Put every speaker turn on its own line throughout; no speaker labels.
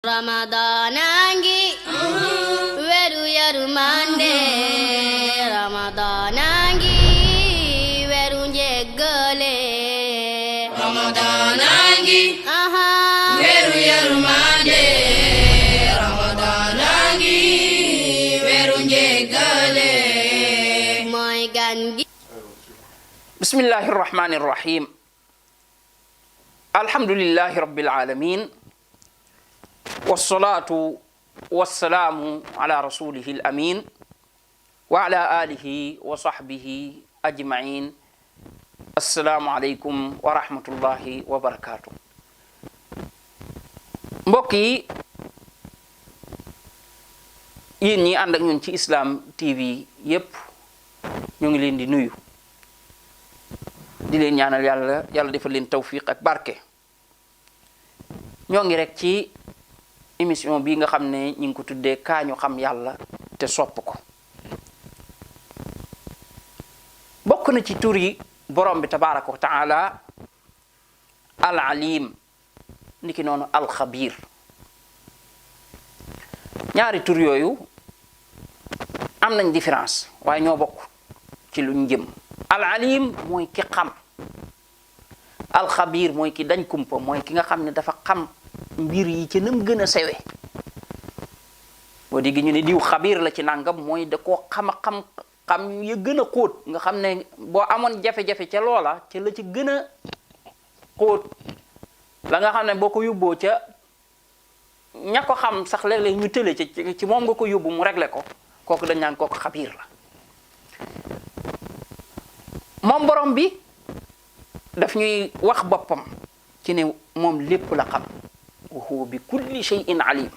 Ramadanangi veru yarumande Ramadanangi veru jeggale
Ramadanangi veru yarumande Ramadanangi veru jeggale
moy gangi
Bismillahirrahmanirrahim. Alhamdulillahi rabbil alamin. Wassalatu wassalamu ala rasulihil amin wa ala alihi wa sahbihi ajma'in. Assalamu alaikum wa rahmatullahi wa barakatuh. Mbokk yi yéen ñi ànd ak ñun ci Islam TV yépp ñu ngi leen di nuyu di leen ñaanal yàlla defal leen tawfiq ak barke. ñoo ngi rek ci émission bi nga xam ne ñu ngi ko tuddee kaañu xam yàlla te sopp ko. bokk na ci tur yi borom bi tabaraka wa taala al alim niki noonu al xabir. ñaari tur yooyu am nañ différence waaye ñoo bokk ci luñ jëm. al alim mooy ki xam, al xabir mooy ki dañ kumpa, mooy ki nga xam ne dafa xam mbir yi ci nam gën a sewe. boo dégg ñu ne diw xabir la ci nangam mooy da koo xam ya gën a xóot nga xam ne boo amoon jafe-jafe ca loola ca la ci gën a xóot la nga xam ne boo ko yóbboo ca ña ko xam sax léeg-léeg ñu tële ci moom nga ko yóbbu mu réglé ko, kooku dañ naan kooku xabir la. moom borom bi daf ñuy wax boppam ci ne moom lépp la xam. wa huwa bi kulli shay'in alim.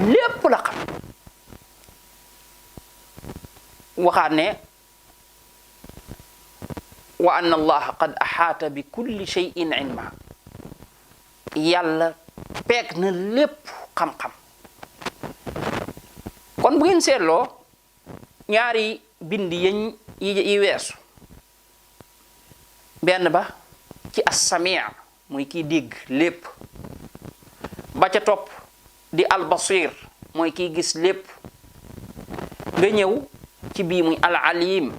lépp la xam. waxaat ne wa anna allaha qad ahaata bi kulli shay'in ilma. yàlla peeg na lépp xam-xam. kon bu ngeen seetloo ñaari bind yi weesu benn ba ci as-sami' mooy kiy dégg lépp, ba ca topp di al-basir mooy kiy gis lépp, nga ñëw ci bii muy al-alim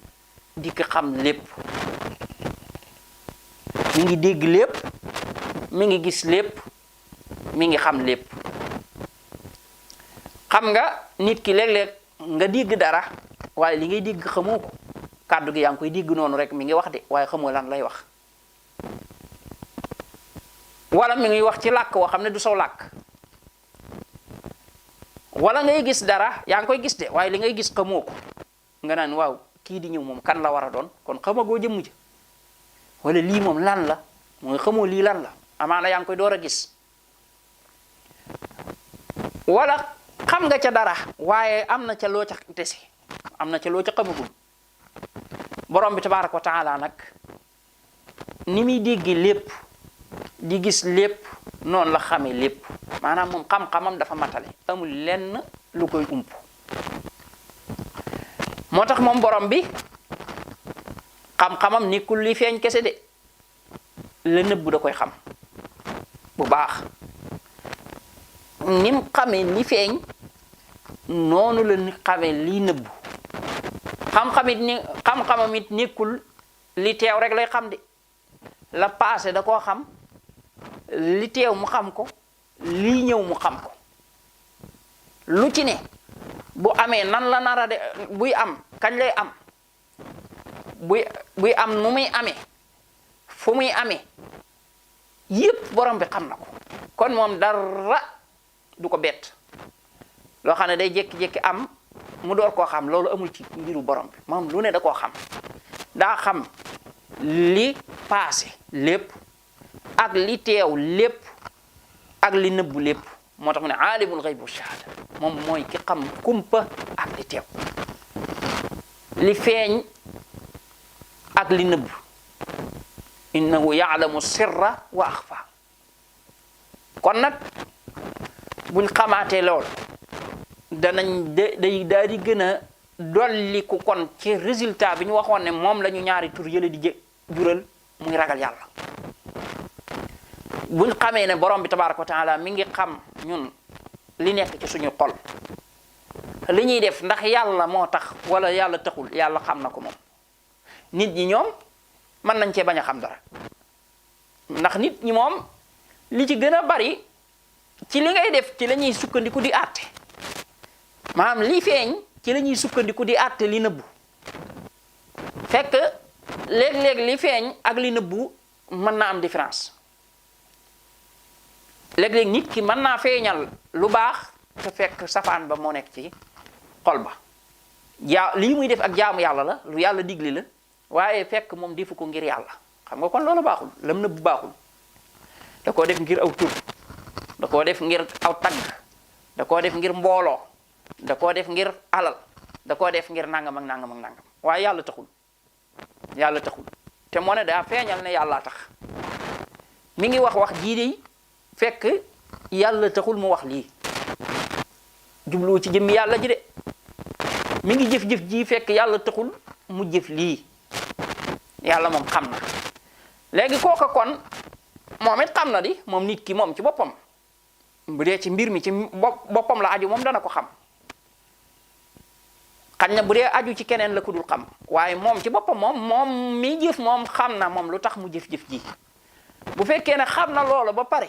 di ki xam lépp. mi ngi dégg lépp, mi ngi gis lépp, mi ngi xam lépp. xam nga nit ki léeg-léeg nga dégg dara waaye li ngay dégg xamoo ko, kàddu gi yaa ngi koy dégg noonu rek mi ngi wax de waaye xamoo lan lay wax. wala mi ngi wax ci làkk woo xam ne du saw làkk. wala ngay gis dara yaa ngi koy gis de waaye li ngay gis xamoo ko, nga naan waaw kii di ñëw moom kan la war a doon, kon xamagoo jëmm ja. wala lii moom lan la, mooy xamoo lii lan la, amaana yaa ngi koy door a gis. wala xam nga ca dara waaye am na ca loo ca dese, am na ca loo ca xamagul. borom bi tabaraka wa taala nag ni muy déggi lépp di gis lépp noonu la xamee lépp. maanaam moom xam-xamam dafa matale, amul lenn lu koy ump. moo tax moom borom bi xam-xamam nekkul li feeñ kese de, la nëbbu da koy xam bu baax. nim xamee li feeñ noonu la ni xamee lii nëbbu. xam-xamam it nekkul li teew rek lay xam de, la passé da koo xam, li teew mu xam ko, lii ñëw mu xam ko. lu ci ne bu amee nan la nara de, buy am kañ lay am, buy am nu muy amee, fu muy amee, yépp borom bi xam na ko. kon moom dara du ko bett loo xam ne day jékki-jékki am mu door koo xam, loolu amul ci mbiru borom bi. moom lu ne da koo xam, daa xam li passé lépp ak li teew lépp ak li nëbbu lépp. moo tax mu ne aalimul ghaybi wa shahada, moom mooy ki xam kumpa ak li teew, li feeñ ak li nëbbu. innahu ya'lamu sirra wa akhfa. kon nag buñ xamaatee lool danañ day daal di gën a dolliku kon ci résultat bi ñu waxoon ne moom la ñu ñaari tur yële di jural muy ragal yàlla. buñ xamee ne borom bi tabaraka wa taala mi ngi xam ñun li nekk ci suñu xol li ñuy def ndax yàlla moo tax wala yàlla taxul yàlla xam na ko moom. nit ñi ñoom mën nañ cee bañ a xam dara ndax nit ñi moom li ci gën a bari ci li ngay def ci la ñuy sukkandiku di àtte maanaam li feeñ ci la ñuy sukkandiku di àtte li nëbbu fekk léeg-léeg li feeñ ak li nëbbu mën naa am différence léeg-léeg nit ki mën naa feeñal lu baax te fekk safaan ba moo nekk ci xol ba lii muy def ak jaamu yàlla la lu yàlla digli la waaye fekk moom defu ko ngir yàlla xam nga kon loolu baaxul lam nëbbu baaxul da koo def ngir aw tur da koo def ngir aw tagg da koo def ngir mbooloo da koo def ngir alal da koo def ngir nangam ak nangam ak nangam waaye yàlla taxul te moo ne daa feeñal ne yàllaa tax mi ngi wax jii de fekk yàlla taxul mu wax lii jubluwu ci jëmmi yàlla ji de mi ngi jëf-jëf ji fekk yàlla taxul mu jëf lii yàlla moom xam na léegi kooka kon moom it xam na di moom nit ki moom ci boppam bu dee ci mbir mi ci boppam la aju moom dana ko xam xañ na bu dee aju ci keneen la ku dul xam waaye moom ci boppam moom mi jëf moom xam na moom lu tax mu jëf-jëf ji bu fekkee ne xam na loolu ba pare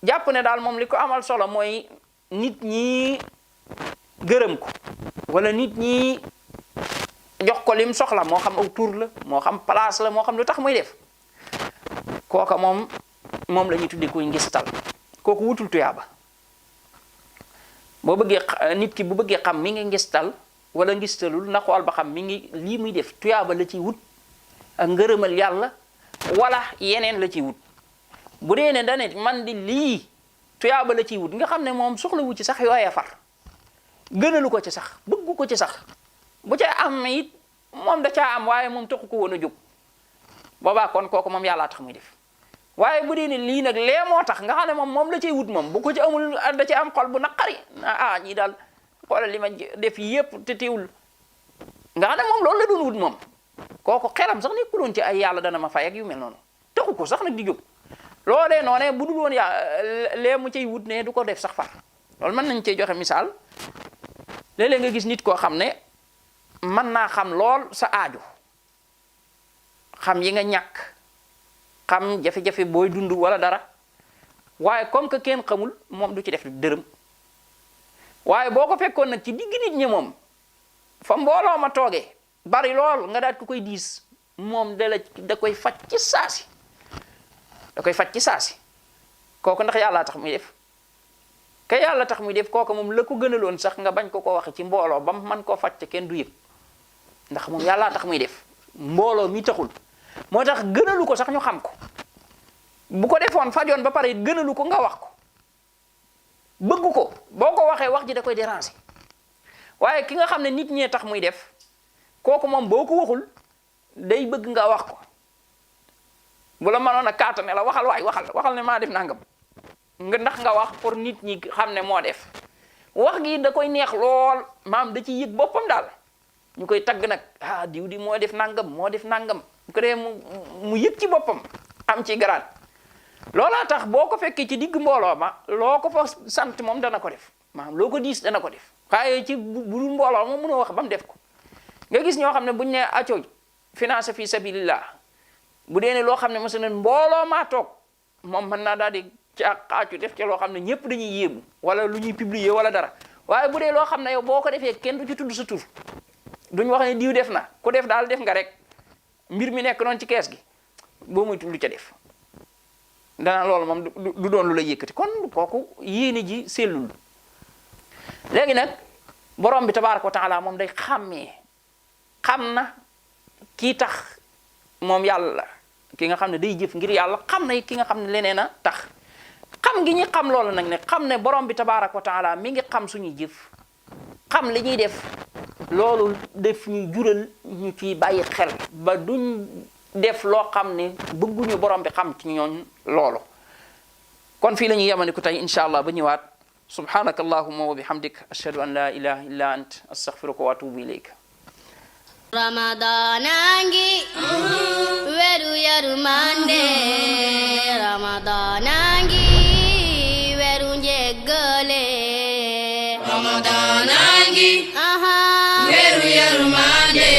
jàpp ne daal moom li ko amal solo mooy nit ñi gërëm ko wala nit ñi jox ko lim soxla moo xam aw tur la moo xam place la moo xam lu tax muy def kooka moom la ñuy tuddee kuy ngistal kooku wutul tuyaaba boo bëggee nit ki bu bëggee xam mi ngi ngistal wala ngistalul na xool ba xam mi ngi lii muy def tuyaaba la ciy wut ak ngërëmal yàlla wala yeneen la ciy wut bu dee ne dane man di lii tuyaaba la ciy wut nga xam ne moom soxlawu ci sax yooya far gënalu ko ci sax bëggu ko ci sax bu ca am it moom da caa am waaye moom taxu ko woon a jóg boobaa kon kooku moom yàllaa tax muy def waaye bu dee ne lii nag lee moo tax nga xam ne moom la cay wut moom bu ko ci amul da ci am xol bu naqari ñii daal xoolal li ma def yépp te teewul nga xam ne moom loolu la doon wut moom kooku xelam sax nekkuloon ci ay yàlla dana ma fay ak yu mel noonu taxu ko sax nag di jóg loolee noonee bu dul woon lee mu cay wut ne du ko def sax far loolu mën nañ cey joxe misaal léeg-léeg nga gis nit koo xam ne mën naa xam lool sa aaju xam yi nga ñàkk xam jafe-jafe booy dund wala dara waaye comme que kenn xamul moom du ci def dërëm waaye boo ko fekkoon nag ci digg nit ñi moom fa mbooloo ma toogee bari lool nga daat ku koy diis moom da koy faj ci saasi kooku ndax yàlla tax muy def ka yàlla tax muy def kooku moom la ko gënaloon sax nga bañ ko waxe ci mbooloo ba man koo faj te kenn du yëg ndax moom yàllaa tax muy def mbooloo mi taxul moo tax gënalu ko sax ñu xam ko bu ko defoon fajoon ba pare gënalu ko nga wax ko bëgg ko boo ko waxee wax ji da koy déranger waaye ki nga xam ne nit ñee tax muy def kooku moom boo ko waxul day bëgg nga wax ko bu la mënoon a kaata ne la waxal ne maa def nangam ndax nga wax pour nit ñi xam ne moo def wax gi da koy neex lool maam da ci yëg boppam daal ñu koy tagg nag diw di moo def nangam bu ko dee mu yëg ci boppam am ci garaat loolaa tax boo ko fekkee ci digg mbooloo ma loo ko fa sant moom dana ko def maanaam loo ko diis dana ko def waaye ci bu dul mbooloo moom mënoo wax ba mu def ko nga gis ñoo xam ne buñ ne acco financé fi sabilillah bu dee ne loo xam ne masalan mbooloo maa toog moom mën naa daal di xaacu def ci loo xam ne ñëpp dañuy yéemu wala lu ñuy publier wala dara waaye bu dee loo xam ne yow boo ko defee kenn du ci tudd sa tur duñ wax ne diw def na ku def daal def nga rek mbir mi nekk noonu ci kees gi boo muy tudd ca def dana loolu moom du doon lu la yëkkati kon kooku yéene ji sellul léegi nag borom bi tabaaraka wa taala moom day xàmmee xam na kii tax moom yàlla ki nga xam ne day jëf ngir yàlla xam na ki nga xam ne leneen a tax xam gi ñu xam loolu nag ne xam ne borom bi tabaaraka wa taala mi ngi xam suñuy jëf xam li ñuy def loolu def ñu jural ñu ci bàyyi xel ba duñ def loo xam ne bëgguñu borom bi xam ci ñooñ loolu kon fii la ñuy yemaniku tey incha allah ba ñëwaat subhanaka allahumma wa bihamdik ashhadu an la ilaha illa ant astaghfiruka wa atubu ilayka
Ramadana ngi weru yërmande Ramadanangi weru njegale
Ramadanangi
aha
weru yërmande